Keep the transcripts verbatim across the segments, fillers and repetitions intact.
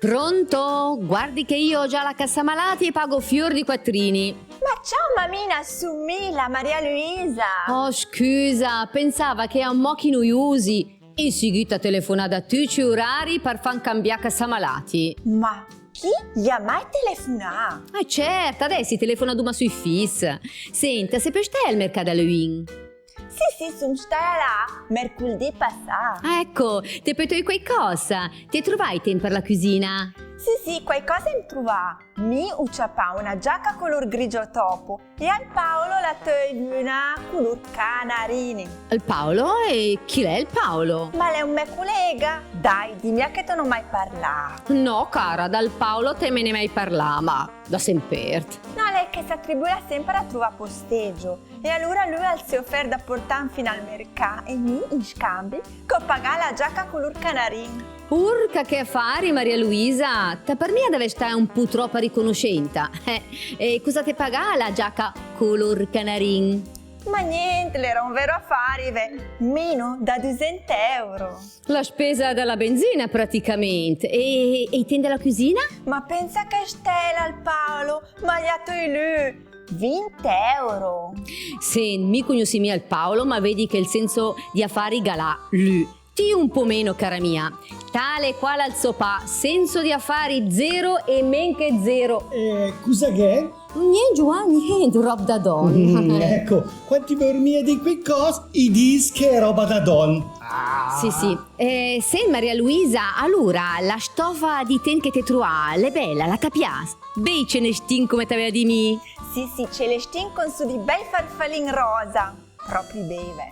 Pronto? Guardi che io ho già la cassa malati e pago fior di quattrini. Ma ciao mamina, su mi, la Maria Luisa. Oh, scusa, pensava che a mo chi noi usi. In seguita telefonà da tucc i urari par fan cambià cassa malati. Ma chi i ha mai telefonà? Eh, certo, adess i telefona dumà sui fis. Senta, se pö stà al mercà da Leuin? Sì, sì, sun stà là, merculdì passà. Ah, ecco, te pö töi quaicoss? Te truvai ten per la cusina? Sì, sì, quaicoss em truvà. Mi u ciapà una giaca culur grigio topo e al Paolo l'ha töi vüna culur canarin. Al Paolo? E chi l'è al Paolo? Ma l'è un me culega. Dai, di mia che te n'ho mai parlà. No, cara, dal Paolo te me n'hee mai parlà, ma da sempert. No, l'è che sa tribula semper a truvà postegio. E alura lü al s'è ofert da portam fin al mercà e mi, in scambi, gh'ho pagà la giaca culur canarin. Urca, che afari, Maria Luisa! Ta par mia d'avè stà un pu tropa riconoscenta. Eh, e cusa t'hee pagà la giaca culur canarin? Ma nient, l'era un vero afari, ve. Meno da dusent euro. La spesa della benzina, praticament. E, e i ten della cusina? Ma pensa che stela al Paolo, ma i ha töi lü vint euro. Sent, mi cugnossi mia al Paolo, ma vedi che il senso di afari ga l'ha lü. Ti un po' meno, cara mia. Tale e quale al so pa, senso di afari zero e men che zero. Eh, cusa gh'è? Nient, Giuan, nient, rob da don. Mm, ecco, quand i vör mia dì quaicoss, i dis che è roba da don. Ah. Sì, sì. Eh, sent, Maria Luisa, alura, la stofa di ten che t'hee truà, l'è bela, la ta pias? Bei celestin, come t'aveva dì mi. Sì, sì, celestin con su di bei farfalin rosa. Propri bei, ve.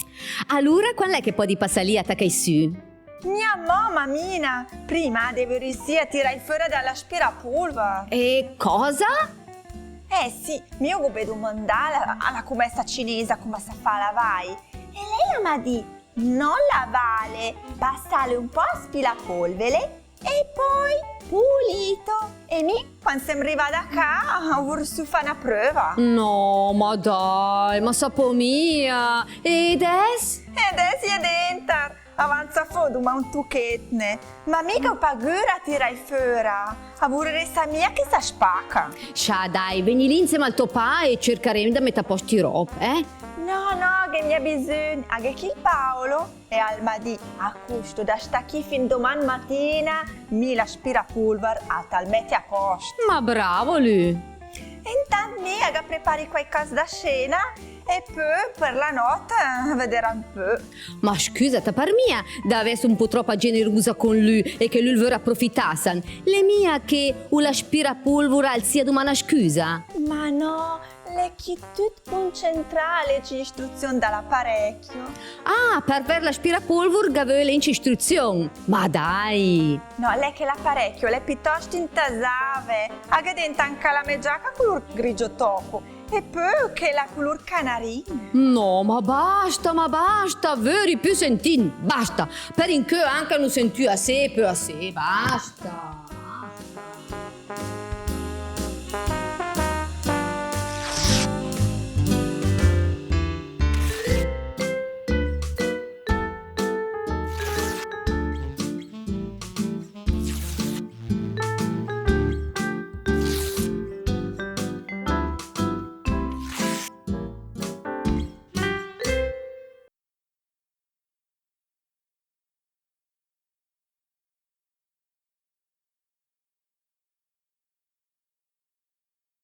Alura, quand l'è che podi passà lì a tacai sü? Mia mo, mamina, prima devi riüssì a tirai föra da l'aspirapulvar. E cosa? Eh sì, mi gh'ho be dumandà a la, a la cummessa cinesa cume sa fa a lavai. E lei la m'ha dì, no lavale, passale un po' aspirapolvere e poi pulito. E mi, quand sem rivada a cà, ho vurü sü fa na pröva. No, ma dai, ma sa pö mia. E adess? E adess i è dentar. Avanza fò dumà un tuchet, ne. Ma mi gh'ho pagüra a tirai föra. A vureressa mia che sa spaca. Scià, dai, vegni lì insema al to pa e cercarem da mett a post i rob, eh? No, no, gh'è mia bisügn, a gh'è chì il Paolo. E al m'ha dì, a custo da stà chì fin doman matina, mi l'aspirapulvar a t'al mett a post. Ma bravo lü! E intant mi a ga prepari quaicoss da scena e pö per la nott, eh, vederam pö. Ma scusa, ta par mia d'avess un po' tropa generusa con lü e che lü 'l vör aprofitassan? L'è mia che u l'aspirapulvur al sia dumà na scusa? Ma no, l'è chì tüt cuncentrà a legg i istruzion da l'aparecchio. Ah, per vör l'aspirapulvur ga völ ench istruzion. Ma dai! No, l'è che l'aparecchio l'è pitost intasà, ve. A gh'è dent anca la me giaca culur grigio topo. E pö chela culur canarin. No, ma basta, ma basta, vöri pü sentì, basta. Per incö anca n'hu sentü assé, pö assé, basta.